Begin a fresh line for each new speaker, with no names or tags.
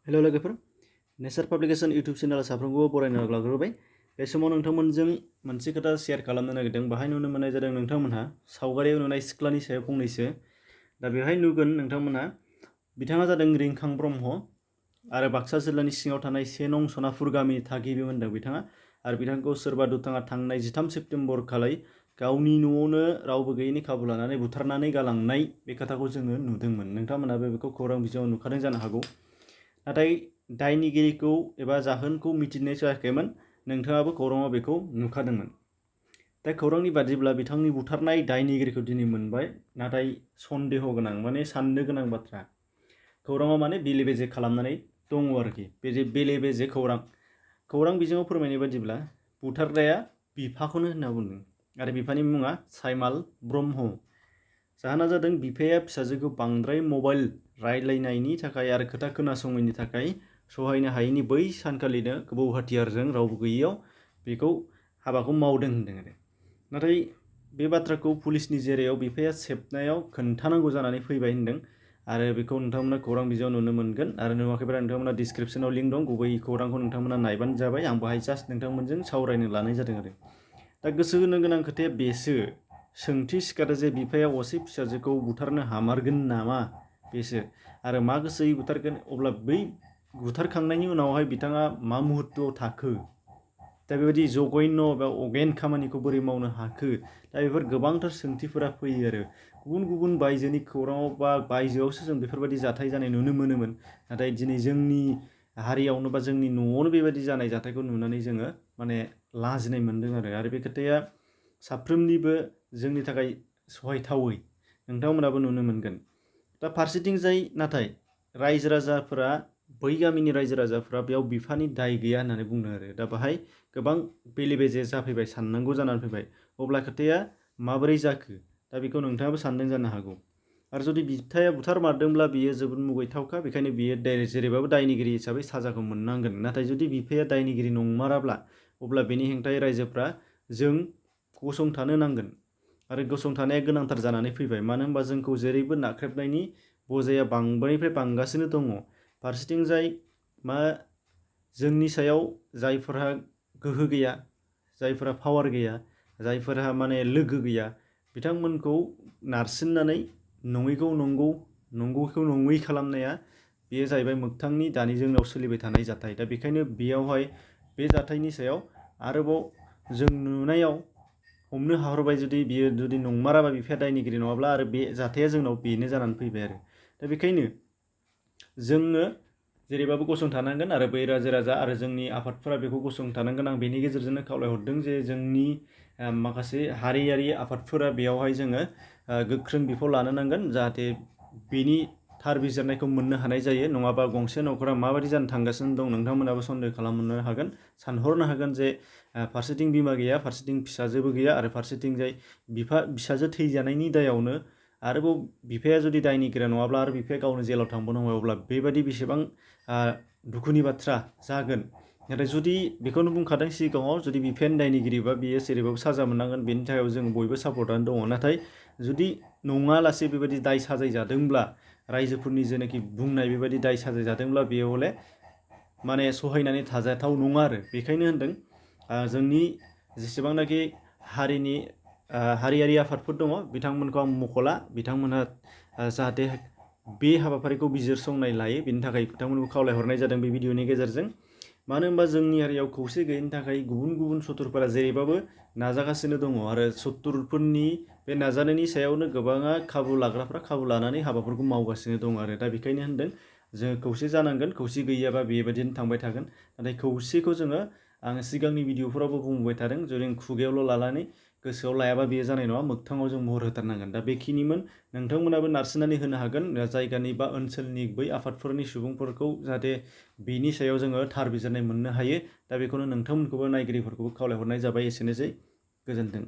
हेल' लोगोफोर, नेचार publication YouTube channel साफ्रोमखौबो बरायनो लाग्रोबाय। बे समाव नोंथांमोनजों मोनसे खोथा शेयार खालामनो नागिरदों। बाहाय नुनो मोननाय जादों नोंथांमोनहा सावगारियाव नुनाय सिख्लानि सायाव फंनैसो। दा बेवहाय नुगोन नोंथांमोनहा बिथाङा जादों रिंखां ब्रह्म आरो बाक्सा जिल्लानि सिङाव थानाय 1 नं सनापुर गामिनि थागिबि मोनदों बिथाङा। आरो बिथांखौ सोरबा दुथाङा थांनाय 13 सेप्तेम्बर खालि गावनि न'आवनो रावबो गैयैनि खाबु लानानै बुथारनानै गालांनाय बे खोथाखौ जोङो नुदोंमोन। नोंथांमोनहाबो बेखौ खौरां बिजोङाव नुखादों जानो हागौ। नाथाय दायनिगिरिखौ एबा जाहोनखौ मिथिनाय जायाखैमोन। नोंथाङाबो खौराङाव बेखौ नुखादोंमोन। दा खौरांनि बादिब्ला बिथांनि बुथारनाय दायनिगिरिखौ दिनै मोनबाय। नाथाय सन्देह गोनां माने साननो गोनां बाथ्रा। खौराङाव माने बेले बेजे खालामनानै दङ आरोखि। बे बेले बेजे खौरां बिजोङाव फोरमायनाय बादिब्ला बुथारग्राया बिफाखौनो होनना बुंदों आरो बिफानि मुङा सायमाल ब्रह्म। जाहोना जादों बिफाया फिसाजोखौ बांद्राय मबाइल रायज्लायनायनि थाखाय आरो खोथा खोनासङैनि थाखाय सहायनो हायैनि बै सानखालिनो गोबौ हाथियारजों रावबो गैयैयाव बेखौ हाबाखौ मावदों होनदों आरो। नाथाय बे बाथ्राखौ पुलिसनि जेरायाव बिफाया सेबनायाव खोन्थानांगौ जानानै फैबाय होनदों। आरो बेखौ नोंथांमोना खौरां बिजोङाव नुनो मोनगोन। आरो नुवाखैब्ला नोंथांमोना डिसक्रिपसनाव लिंक दं, गुबै खौरांखौ नोंथांमोना नायबानो जाबाय। आं बाहाय जास्ट नोंथांमोनजों सावरायनो लानाय जादों आरो। दा गोसो होनो गोनां खोथाया बेसो, सोंथि सिखारो जे बिफाया असे फिसाजोखौ बुथारनो हामारगोन नामा बेसो। आरो मा गोसोयै बुथारगोन, अब्ला बै बुथारखांनायनि उनावहाय बिथाङा मा मुहुर्तआव थाखो, दा बेबायदि जघन्य बा अगेन खामानिखौ बोरै मावनो हाखो, दा बेफोर गोबांथार सोंथिफोरा फैयो आरो। गुबुन गुबुन बायजोनि खौराङाव बा बायजोआवसो जों बेफोरबायदि जाथाय जानाय नुनो मोनोमोन। नाथाय दिनै जोंनि हारियावनो बा जोंनि न'आवनो बेबायदि जानाय जाथायखौ नुनानै जोङो माने लाजिनाय मोनदों आरो बे खोथाया साफ्रोमनिबो जोंनि थाखाय सहायथावै नोंथांमोनाबो नुनो मोनगोन। दा फारसेथिंजाय नाथाय रायजो राजाफोरा, बै गामिनि रायजो राजाफोरा बेयाव बिफानि दाय गैया होननानै बुंदों आरो। दा बाहाय गोबां बेले बेजे जाफैबाय, साननांगौ जानानै फैबाय। अब्ला खोथाया माबोरै जाखो, दा बेखौ नोंथाङाबो सानदों जानो हागौ। आरो जुदि बिफाया बुथारमारदोंब्ला बियो जोबोद मुगैथावखा, बेखायनो बियो जेरैबाबो दायनिगिरि हिसाबै साजाखौ मोननांगोन। नाथाय जुदि बिफाया दायनिगिरि नंमाराब्ला अब्ला बेनि हेंथायै रायजोफ्रा जों गसंथानो नांगोन आरो गसंथानाया गोनांथार जानानै फैबाय। मानो होनबा जोंखौ जेरैबो नाख्रेबनायनि बजाया बांद्रायनिफ्राय बांगासिनो दङ। फारसेथिंजाय जोंनि सायाव जायफोरहा गोहो गैया, जायफोरा पावार गैया, जायफोरहा माने लोगो गैया, बिथांमोनखौ नारसिननानै नङैखौ नंगौ, नंगौखौ नङै खालामनाया बेयो जाहैबाय मोगथांनि दानि जोंनाव सोलिबाय थानाय जाथाय। दा बेखायनो बेयावहाय बे जाथायनि सायाव आरोबाव जों नुनायाव हमनो हाहरबाय, जुदि नंमाराबा बिफाया दायनिगिरि नङाब्ला, आरो बे जाथाया जोंनाव बेनो जानानै फैबाय आरो। दा बेखायनो जोङो जेरैबाबो गसंथानांगोन आरो बै रायजो राजा आरो जोंनि आफादफोरा बेखौ गसंथानांगोन। आं बेनि गेजेरजोंनो खावलायहरदों जे जोंनि माखासे हारियारि आफादफोरा बेयावहाय जोङो गोख्रों बिफाव लानो नांगोन, जाहाथे बेनि थार बिजिरनायखौ मोननो हानाय जायो। नङाबा गंसे न'खरा माबायदि जानो थांगासिनो दं नोंथांमोनाबो सन्देह खालामनो हागोन, सानहरनो हागोन जे फारसेथिं बिमा गैया, फारसेथिं फिसाजोबो गैया, आरो फारसेथिंजाय फिसाजो थैजानायनि दायावनो आरोबाव बिफाया जुदि दायनिगिरि नङाब्ला आरो बिफाया गावनो जेलाव थांबावनांगौ, अब्ला बेबायदि बेसेबां दुखुनि बाथ्रा जागोन। नाथाय जुदि बेखौनो बुंखादों सिगाङाव, जुदि बिफायानो दायनिगिरिबा बियो जेरैबाबो साजा मोननांगोन, बेनि थाखाय जों बयबो सापर्टआनो दङ। नाथाय जुदि नङालासे बेबायदि दाय साजाय जादोंब्ला, रायजोफोरनि जेनाखि बुंनाय बेबायदि दाय साजाय जादोंब्ला, बेयो हले माने सहायनानै थाजाथाव नङा आरो। बेखायनो होनदों जोंनि जेसेबांनाखि हारियारि आफादफोर दङ बिथांमोनखौ आं मख'ला, बिथांमोनहा जाहाथे बे हाबाफारिखौ बिजिरसंनाय लायो, बेनि थाखाय बिथांमोनखौ खावलायहरनाय जादों बे भिडिअनि गेजेरजों। मानो होनबा जोंनि हारियाव खौसे गैयैनि थाखाय गुबुन गुबुन सुथुरफोरा जेरैबाबो नाजागासिनो दङ, आरो सुथुरफोरनि बे नाजानायनि सायावनो गोबाङा खाबु लाग्राफ्रा खाबु लानानै हाबाफोरखौ मावगासिनो दं आरो। दा बेखायनो होनदों जोङो खौसे जानांगोन, खौसे गैयाबा बेबायदिनो थांबाय थागोन। नाथाय खौसेखौ जोङो, आङो सिगांनि भिडिअफोरावबो बुंबाय थादों, जुदि खुगायावल' लानानै गोसोआव लायाबा बेयो जानाय नङा, मोगथाङाव जों महर होथारनांगोन। दा बेखिनिमोन। नोंथांमोनाबो नारसिननानै होनो हागोन जायगानि बा ओनसोलनि बै आफादफोरनि सुबुंफोरखौ, जाहाथे बेनि सायाव जोङो थार बिजिरनाय मोननो हायो। दा बेखौनो नोंथांमोनखौबो नायगिरिफोरखौबो खावलायहरनाय जाबाय। एसेनोसै, गोजोन्थों।